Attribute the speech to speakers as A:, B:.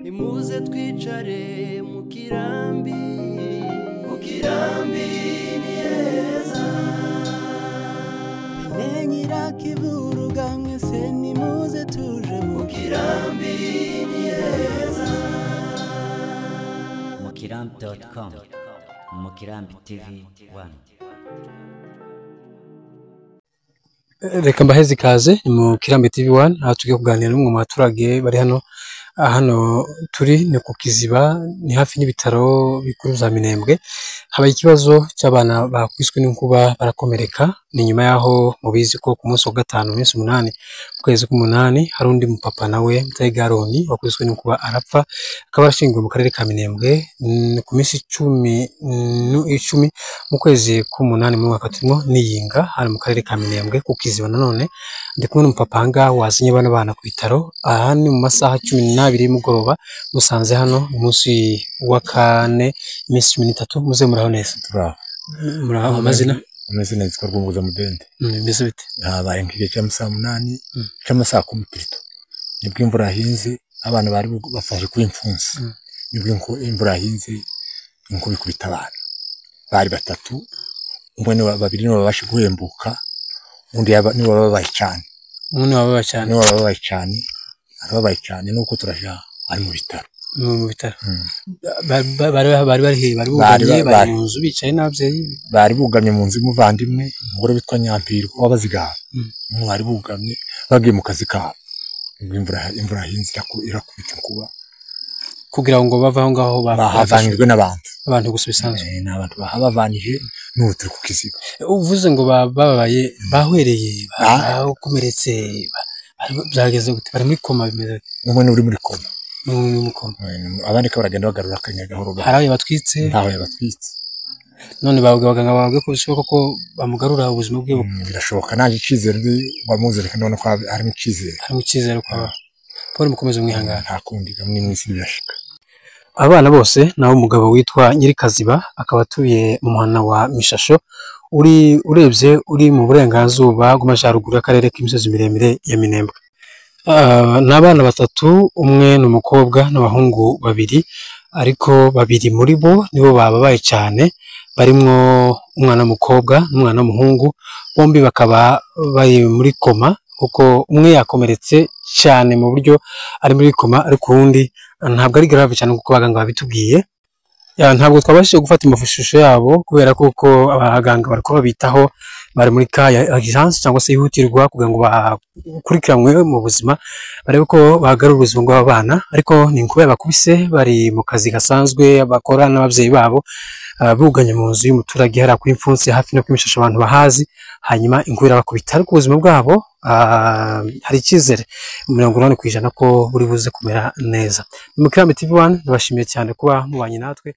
A: Nimuze twicare mu kirambi, mu kirambi ni heza.
B: Bene Nyirakivuruga mwese nimuze tuje mu
A: kirambi ni heza.
C: Mukirambi.com, Mukirambi TV 1.
D: Reka mbaheze ikaze ni mu Kirambi TV 1, aho tugiye kuganira n'umwe mu baturage bari hano. Hano turi ni ku Kiziba, ni hafi n'ibitaro bikuru vya Minembwe. Habaye ikibazo cy'abana bakwiswe n'inkuba barakomereka. Ni nyuma yaho mubizi ko ku munsi wa gatanu, iminsi 8 mu kwezi k'umunani, hari undi mupapa nawe Mutayi Garoni wakubiswe n'inkuba arapfa, akaba yarashyinguwe mu karere ka Minembwe ku minsi 10 mu kwezi k'umunani mu mwaka turimo niyinga hano mu karere ka Minembwe ku Kiziba. Nanone ndi kumwe n'umupapa aha ngaha wazanye bano bana ku bitaro. Aha ni mu masaha 12 y'umugoroba, musanze hano umunsi wa kane, iminsi 13. Muze muraho neza?
E: Turaho.
D: Muraho, amazina?
E: Amazina yitwa Rwunguza Mudende.
D: Bimeze bite?
E: Habaye nk'igihe cya saa 8 cyangwa saa 10 pirito, nibwo imvura yahinze, abana bari bafashe kuba imfunsi. Nibwo imvura yahinze, inkuba ikubita abana bari batatu, umwe ni babiri nibo babasha guhembuka, undi niwe wababaye cyane.
D: Umwe niwe wababaye cyane.
E: Niwe wababaye cyane, arababaye cyane, nuko turaja ari mu bitaro.
D: Mu bitaro. Bari bari he? Bari bugamye, bari mu nzu bicaye n'ababyeyi.
E: Bari bugamye mu nzu y'umuvandimwe, umugore witwa Nyampirwa w'Abazigaba. Bari bugamye bagiye mu kazi kabo, nibwo imvura yahinze irakubita inkuba,
D: kugira ngo bave aho ngaho.
E: Bahavanijwe n'abantu.
D: Abantu gusa bisanzwe.
E: Ni abantu bahabavanije, n'ubu turi ku Kiziba.
D: Uvuze ngo bababaye, bahwereye, bakomeretse, byageze gute? Bari muri koma, bimeze gute?
E: Umwe ni uri muri koma.
D: Abandi
E: ko baragenda bagarura akanya gahoro gahoro.
D: Hari aho yabatwitse?
E: Ntaho yabatwitse.
D: None abaganga bavuga ko bishoboka ko bamugarura ubuzima bwe.
E: Birashoboka, naje icyizere wamuzereka, ndabona ko harimo icyizere.
D: Harimo icyizere kwa Paul, mukomeze mwihangana.
E: Nta kundi, ni mu isi birashika.
D: Abana bose naho umugabo witwa Nyirikaziba akaba atuye mu muhana wa Mishasho, uri urebye uri mu burenganzuba bw'amajyaruguru y'akarere k'imisozi miremire ya Minembwe. Ni abana batatu, umwe ni umukobwa n'abahungu babiri, ariko babiri muri bo nibo bababaye cyane, barimwo umwana w'umukobwa n'umwana w'umuhungu, bombi bakaba bari muri koma, kuko umwe yakomeretse cyane mu buryo ari muri koma, ariko uwundi ntabwo ari grave cyane kuko abaganga babitubwiye. Ntabwo twabashije gufata amashusho yabo kubera kuko abaganga bariko babitaho, bari muri ka ya urgence cyangwa se yihutirwa kugira ngo bakurikiranwe mu buzima, barebe ko bagarura ubuzima bw'abana. Ariko ni inkuba yabakubise, bari mu kazi gasanzwe bakora n'ababyeyi babo, buganye mu nzu y'umuturage hariya ku Imfunsi hafi no kwimishasha abantu bahazi, hanyuma inkuba irabakubita. Ariko ubuzima bwabo hari icyizere 80% ko buri buze kumera neza. Ni mu Kirambi TV 1, ndabashimiye cyane kuba mubanye natwe.